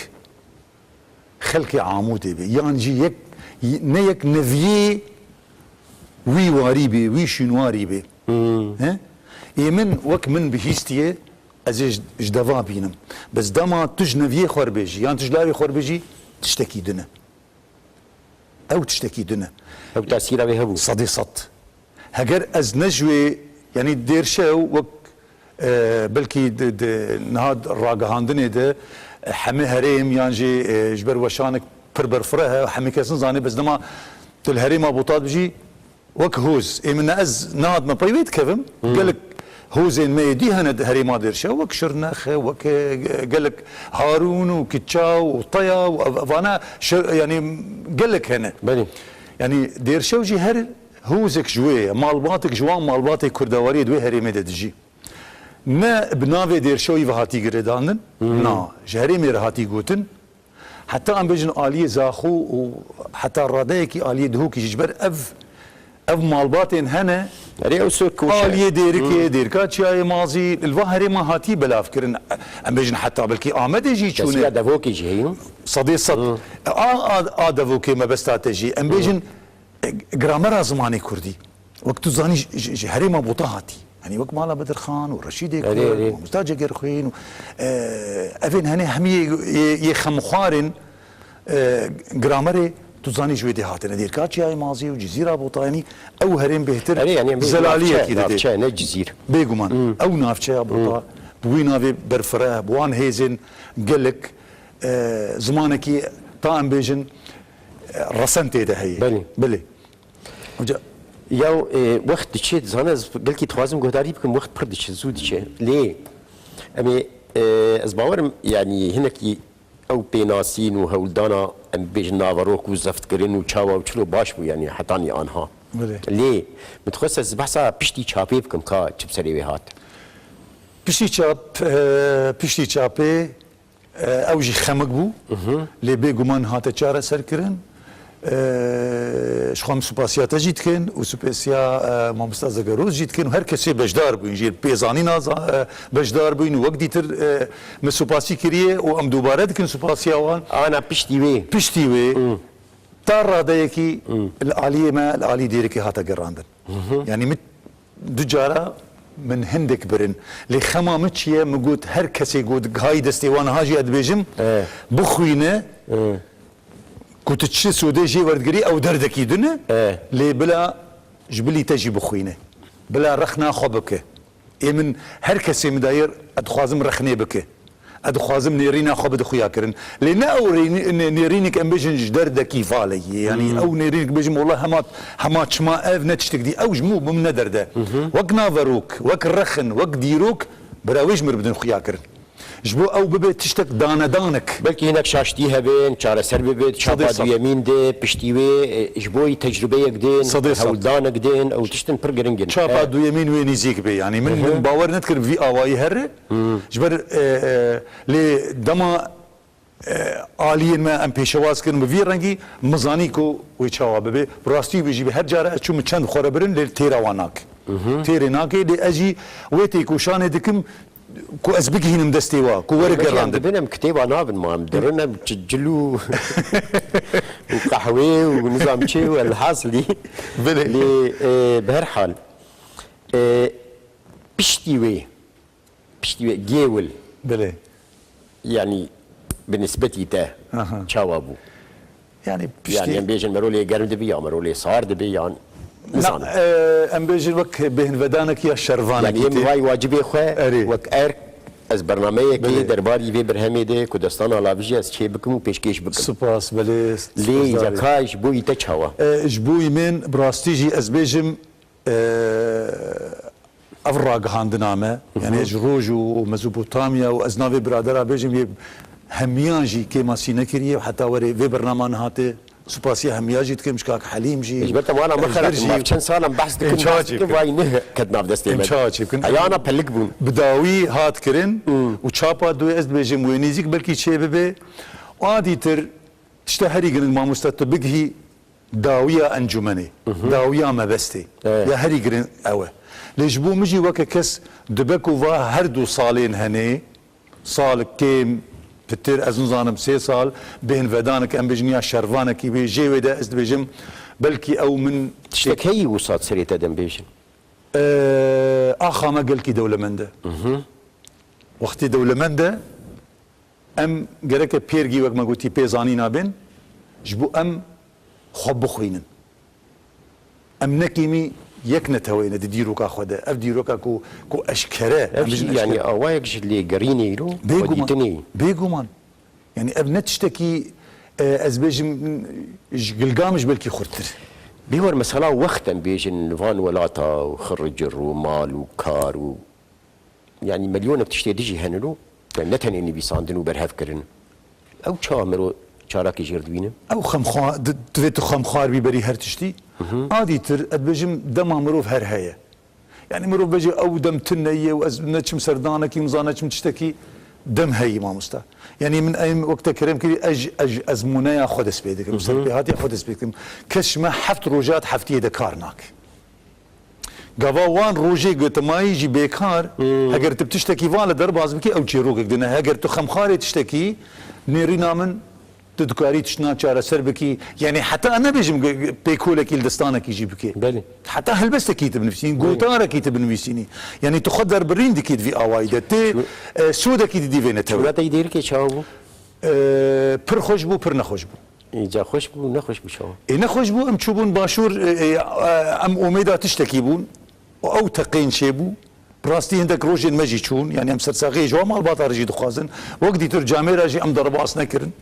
xelkê Amûdê be, yan jî yek, ne yek neviyê wî warî bê, wî şûnwarî bê. He? Ê min, wek min bihîstiye, ez ê ji, ji deva bînim. Bes dema tu ji neviyê xwe re bêjî, yan tu ji lawê xwe re bêjî, tiştekî din e. Ew tiştekî din e. Ew tesîra wê hebû. Sedê sed. Heger ez ne ji wê, yanî Dêrşew wek, e, belkî di, di niha ragihandinê de, e, hemê herêm yan jî, e, ji ber weşanek pir berfireh e, hemî kes nizane, bes dema tu li herêma Botad bijî, wek hoz, ê min ne ez nehatime pey wê dikevim. Gelek hozên me yê dî hene di herêma Dêrşew, wek Şirnex e, wek, e, gelek Harûn û Kiça û Teya û ev-, evana şe-, yanî gelek hene. Belê. Yanî Dêrşew jî her hozek ji wê ye, malbatek ji wan malbatê kurdewariyê di wê herêmê de dijî. Ne bi navê Dêrşewî ve hatî girêdandin, na, ji herêmê re hatî gotin. Heta em bêjin aliyê Zaxo û heta radeyekî aliyê Dihokî jî ji ber ev, ev malbatên hene. Erê, ew sor koçe. Aliyê Dêrikê, Dêrika Çiyayê Mazî, li va herêma hatî belavkirin. Em bêjin heta belkî Amedê jî çûne. Destgîra Devokê jî heye. Sedê sed. A, a, a Devokê mebesta te jî. Em bêjin, e, gramera zimanê kurdî. Wek tu zanî ji, ji, ji herêma Bota hatî. Yanî wek mala Bedirxan û Reşîdê Erê, Kurd, erê. Mamosta Cegerxwîn û, e, evên henê hemî yê, yê, yê xemxwarên, e, gramerê tu zanî ji wê dê hatine. Dêrka Çiyayê Mazî û Cizîra Bota, yanî ew herêm bêhtir Erê, yanî em bê zelaliyekî navçe, dide. Navçe, ne Cizîr. Bêguman. Hmm. Ew navçeya Bota, Hmm. bi wî navê berfireh, bi wan hêzên gelek, e, zimanekî ta em bêjin, e, resen tê de heye. Belê. Belê. Hoca, Ya, e, wext diçe, dizane, ez gelkî dixwazim guhdarî bikim, wext pir diçe, zû diçe. Lê, em ê, e, ez bawerim, yanî, hinekî ew pênasîn û hewldana, em bêjin, naverok û zeftkirin û çawa û çilo baş bû, yanî, hetanî anha. Belê. Lê, min dixwest ez behsa piştî çapê bikim, ka çi bi serê wê hat. Piştî çap, e, piştî çapê, e, ew jî xemik bû. Mhm. Lê bêguman hate çareserkirin. E, ji xwe em supasiya te jî dikin û supasiya, e, mamosta Zegeroz jî dikin û her kesê beşdar bûyîn jî. Pêzanîna za-, e, beşdar bûyîn û wek dîtir, e, me supasî kiriye û em dubare dikin supasiya wan. Ana piştî wê. Piştî wê. Hmm. Ta radeyekî Hmm. li aliyê me, li alî Dêrikê hate gerandin. Mhm. Yanî min du cara min hindek birin. Lê xema min çi ye? Min got, her kesê got, gihayî destê wan, ha jî ez dibêjim, Eh. bixwîne, Eh. ku tu çi sodê jê werdigirî, ew derdekî din e. Eh. Lê bila ji bilî te jî bixwîne. Bila rexna xwe bike. Ê min her kesê min dayê, ez dixwazim rexnê bike. Ez dixwazim nêrîna xwe bide xuyakirin. Lê ne ew rênî-, nê-, nêrînik em bêjin ji derdekî valeyî. Yanî Hmm. ew nêrînik bêjim, wela hema, hema çima ev ne tiştek dî. Ew ji min û min ne derde. Mhm. Wek naverok, wek rexin, wek dîrok, bira wê ji min bidin xuyakirin. Ji bo ew bibe tiştek danedanek. Belkî hinek şaştî hebin, çareser bibe, çapa Sedê sed. duyemîn de, piştî wê, e, ji bo tecrubeyek din, Sedê sed. hewldanek din, ew tiştin pir giring in. Çapa E. duyemîn wê nîzîk be. Yanî min, Hı hı. min bawer nedikir vî awayî here. Hı. Ji ber, e, e, lê dema, e, aliyên me em pêşewaz kirin bi vî rengî, min zanî ku wê çawa bibe. Bi rastî wî jî be. Her cara ez çûm çend xwe re birin, lê têra wan nake. Hı hı. Têrê nake, lê ez jî wê têkoşanê dikim ku ez bigihînim destê wa, ku were Belkî em gerandin. dibin em kitêba nabin ma, em dirin em çi cil û, û qehwê û nizam çi û elhasilî. Belê. Lê, e, bi her hal, e, piştî wê, piştî wê gêwil. Belê. Yanî bi nisbetî te Aha. çawa bû? Yanî piştî Yanî em bêjin mero lê germ dibe ya mero lê sar dibe yan Na, nizanim. e, em bêjin wek bêhnvedanek ya şervanekî Yanî em tê. vay wacibê xwe Erê. wek erk ez bernameyekê Belê. derbarî vê berhemê de ku Destana Lavijî ez çê bikim û pêşkêş bikim. Spas, belê, Lê spasdarê. yeka ji bo yî te çawa? E, ji bo yî min bi rastî jî ez bêjim, e, ev ragihandina me, Hı hı. yanî ji roj û Mezopotamya û ez navê biradera bêjim, yê hemiyan jî kêmasî nekiriye, heta werê vê bernama nihate, supasiya hemiya jî dikim, ji kak Helîm jî, Ji ber te wana me ji xera ber jî ma çend salan behs dikim, Em çawa bahs çê dikim, bikin? vay ne ket nav destê Em me. çawa çê bikin? Ayana pelik bûn. Bi dawî hat kirin Hı. û çapa duyê ez dibêjim wê nîzîk belkî çê bibe. Û adîtir tişta herî giring mamoste tu bigihî dawiya encûmenê, Mhm. dawiya mebestê. Evet. Ya herî giring ew e. Lê ji bo min jî weke kes dibe ku va her du salên henê, sal kêm, pitir, ez nizanim sê sal, bêhnvedanek em bêjin ya şervanekî bê, jê wê de ez dibêjim, belkî ew min Tiştek heyî wisa serê te dem bêjin? Eee, axa me gelkî dewlemend e. Mhm. Wextê dewlemend e, Em gereke pêrgî, wek me gotî, pê zanîna bên, ji bo em xwe bixwînin. Em nekîmî yek neteweyne di dîroka xwe de. Ev dîroka ku, ku eşkere, Ev em jî, bêjin yanî, eşkere. awayek ji lêgerînê îro, Bêguman, xwedîtinê. bêguman. Yanî ev ne tiştekî, e, ez bêjim, ji Gilgamiş belkî xurttir. Bêwer mesela wext em bêjin van welata û xiricir û mal û kar û Yanî milyonek tiştê dijî hene lo, yani ne tenê nivîsandin û berhevkirin. Ew çawa miro çalakî jêr dibîne? Ew xemxwa-, di-, divê tu xemxwar bî berî her tiştî. Hı hı. Adîtir, ez dibêjim, dema mirov her heye. Yani mirov bêje ew dem tune ye û ez neçim serdanekî, niza neçim tiştekî, dem heyî mamosta. Yani min em wek te kerem kirî, ez, ez, ezmûneya xwe dest pê dikim, serpêhatiya xwe dest pê dikim. Kes ji me heft rojat heftiyê de kar nake. Gava wan rojê gotimayî jî bêkar, heger tu bi tiştekî van li derbas bikî, ew çîrokek dine. Heger tu xemxarê tiştekî, nêrîna min, tu dikarî tiştna çareser bikî. Yani heta nebêjim pêkolekî li distanekî jî bikê. Belê. Heta helbestekî tu binivîsînî, gotarekî tu binivîsînî. Yani tu xwe derbirîn dikî di vî awayî de. Tê, e, sodekî didî vê netewê. Çûna te yî Dêrikê çawa bû? E, pir xweş bû, pir nexweş bû. Îca xweş bû, nexweş bû çawa? Ê nexweş bû, em çûbûn başûr, e, e, em omêda tiştekî bûn. Û ew teqên çêbû. Bi rastî hindek rojên me jî çûn, yani em sersaxiyê ji wan malbata re jî dixwazin. Wek dîtir camêra jî em derbas nekirin.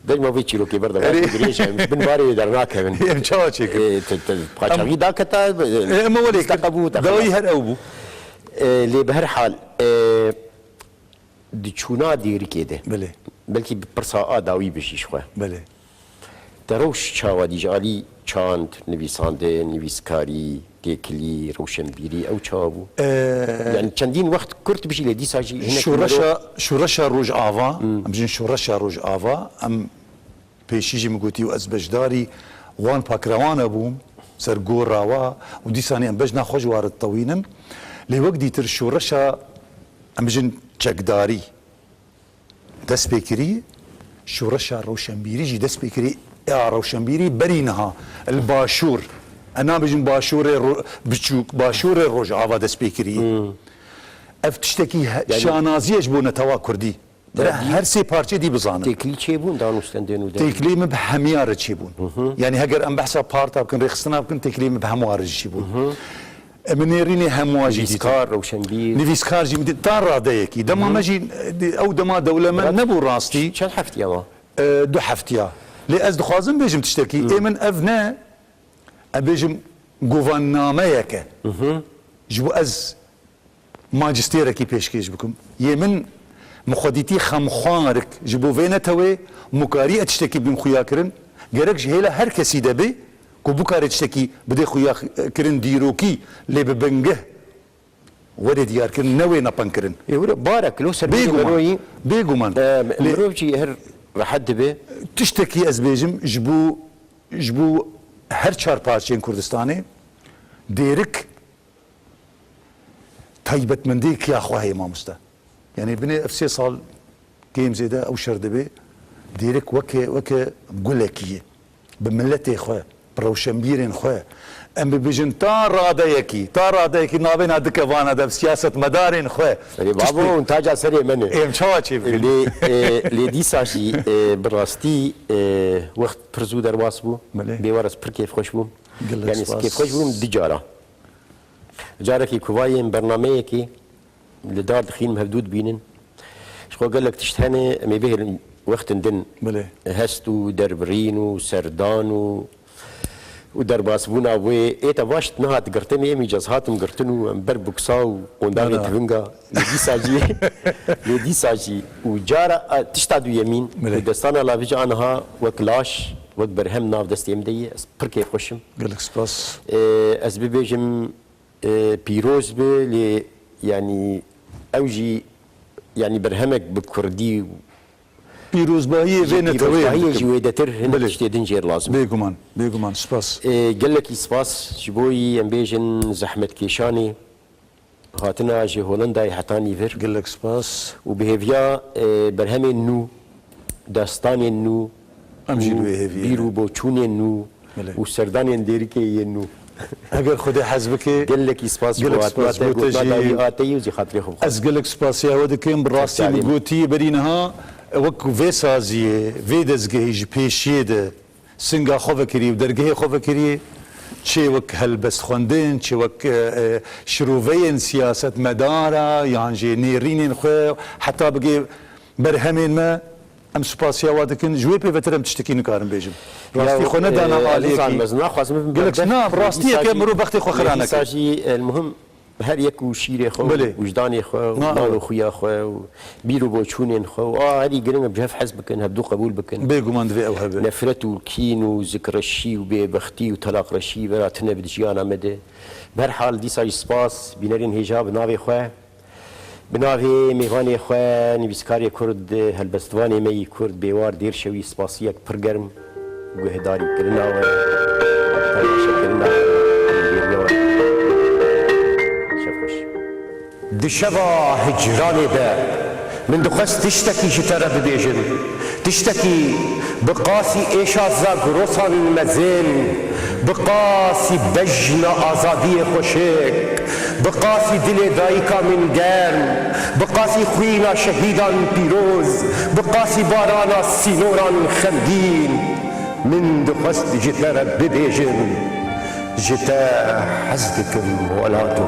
Deng me vê çîrokê berde, Erê. Belkî dirêj e, em ji bin barê wê dernakevin. Em çawa çêkin? Ê, te, te, paçavî daketa, Ê, em welê kir. Dawî her ew bû. Ê, lê bi her hal, ê, di çûna Dêrikê de, Belê. Belkî bi pirsa a dawî bijî ji xwe. Belê. Te rewş çawa dî ji alî çand, nivîsandin, nivîskarî, têkilî, rewşenbîrî, ew çawa bû? Ee, Yani çendîn wext kurt bijî lê dîsa jî hinek şoreşa, mero- şoreşa Rojava, Hmm. em jin şoreşa Rojava, em pêşî jî min gotî û ez beşdarî wan pakrewana bûm, ser gora wa û dîsanî em bejna xwe ji wa re ditewînim. Lê wek dîtir şoreşa, em bijin çekdarî, dest pê kirî, şoreşa rewşenbîrî jî dest pê kirî. Ya rewşenbîrî berî niha li başûr, em nabêjin başûrê ro-, biçûk, başûrê Rojava dest pê kirî. Hmm. Ev tiştekî he-, Yani şanazî ye ji bo netewa kurdî. Bira Yani her sê parçê dî bizanin. Têkilî çêbûn, danûstendên û der- Têkilî min bi hemiya re çêbûn. Hı hı. Yani heger em behsa parta bikin, rêxistina bikin, têkilî min bi hemû re jî çêbûn. Hı hı. Em nêrînê hemû jî dîtin. Nivîskar, rewşenbîr. Nivîskar jî min dît, ta radeyekî. Dema Hı. me jî, e, ew dema dewlemend Bira nebû rastî. Çend heftiya wa? E, du heftiya. Lê ez dixwazim bêjim tiştekî. Hı. Ê min ev ne, em bêjim, govannameyeke. Hı hı. Ji bo ez majistêrekî pêşkêş bikim. Yê min, min xwe dîtî xemxwarik ji bo vê netewê, mukarî e tiştekî bim xuya kirin. Gerek ji hêla her kesî de bê, ku bikare tiştekî bidê xuya kirin dîrokî, lê bi bingeh were diyar kirin, ne wê nepeng kirin. Ê were barek lo ser Bêguman, beroyî, bêguman. e, Lê mirov jî her rehet dibe. Tiştekî ez bêjim, ji bo, ji bo her çar parçeyên Kurdistanê Dêrik taybetmendî kiya xwe heye mamoste. Yani binê ev sê sal kêm zêde ew şer dibe, Dêrik weke, weke gulekî ye. Bi miletê xwe, bi rewşenbîrên xwe. Em bibêjin ta radeyekî, ta radeyekî navêna dikevana de bi siyasetmedarên xwe. Erê babo, hûn taca serê me ne. Em çawa çê bikin? Lê, e, lê dîsa jî, e, bi rastî, e, wext pir zû derbas bû. Belê. Bê war ez pir kêfxweş bûm. Gelek Yani spas. Kêfxweş bûm du cara. Carekî ku vayên bernameyekî li dar dixînim hevdû dibînin. Ji xwe gelek tişt hene, em ê bihêlin wextin din Belê. Hest û derbirîn û serdan û, û derbasbûna wê. Ê te vaşt nehat girtin, ê min îca ez hatim girtin û em ber buksa û qondanê Bela. Tivinga. Lê dîsa jî, lê dîsa jî û cara, a, tişta duyemîn, Belê. Ku destana Lavij aniha wek laş, wek berhem nav destê min de ye, ez pir kêfxweş im. Gelek spas. Ê, ez bibêjim, e, pîroz be, lê, yanî, ew jî, yanî, berhemek bi kurdî Pîrozbahiyê vê neteweyê pîrozbahiyê jî wêdetir hinek Belê. Tiştê din jêr lazim. Bêguman, bêguman. Spas. E, gelekî spas ji bo yî, em bêjin, zehmetkêşanê hatina ji Holendayê heta nîvir. Gelek spas. Û bi hêviya, e, berhemên nû, destanên nû, Em jî û li wê hêviyê bîr ne. Û boçûnên nû, Belê. Û serdanên Dêrikê yên nû. Eger Xwedê hez bike, Gelekî spas ji gelek bo hatina spas te, bo te gotina jî. Dawî a te yî û jî xatirê xwe bixwe. Ez gelek spasiya we dikim. Bi rastî Çekdar min im. Gotiye berî niha, wek vê saziyê, vê dezgehê ji pêşiyê de singa xwe vekirî û dergehê xwe vekirî, çê wek helbestxwendin, çê wek, e, e, şiroveyên siyasetmedara, yan jî nêrînên xwe, heta bigê berhemên me, em spasiya we dikin. Ji wê pêvetir em tiştekî nikarin bêjin. Rastî Ya, xwe nedana e, aliyekî. Elîzan, ez naxwazim bibim Gelek berdef. Na, rastiyeke Dîsa jî, mirov bextê xwe xira dîsa neke. Jî, e, muhim Her yek û şîrê xwe û Belê. Wijdanê xwe û Ha, mal û evet. Xuya xwe û bîr û boçûnên xwe û a herî giring em ji hev hez bikin, hevdû qebûl bikin. Bêguman divê ew hebe. Nefret û kîn û zikreşî û bêbextî û telaqreşî vera tune bi jiyana me de. Bi her hal dîsa jî spas bînerên hêja bi navê xwe, bi navê mêvanê xwe, nivîskarê Kurd, helbestvanê me yî Kurd Bêwar Dêrşewî spasiyek pir germ guhdarîkirina we, temaşekirina we, bêrîna we. Şev xweş. Di şeva hicranê de min dixwest tiştekî ji te re bibêjim. Tiştekî bi qasî êşa Zagrosan mezin, bi qasî bejna azadiyê xweşik, bi qasî dilê dayika min germ, bi qasî xwîna şehîdan pîroz, bi qasî barana sînoran xemgîn. Min dixwest ji te re bibêjim, ji te hez dikim welato.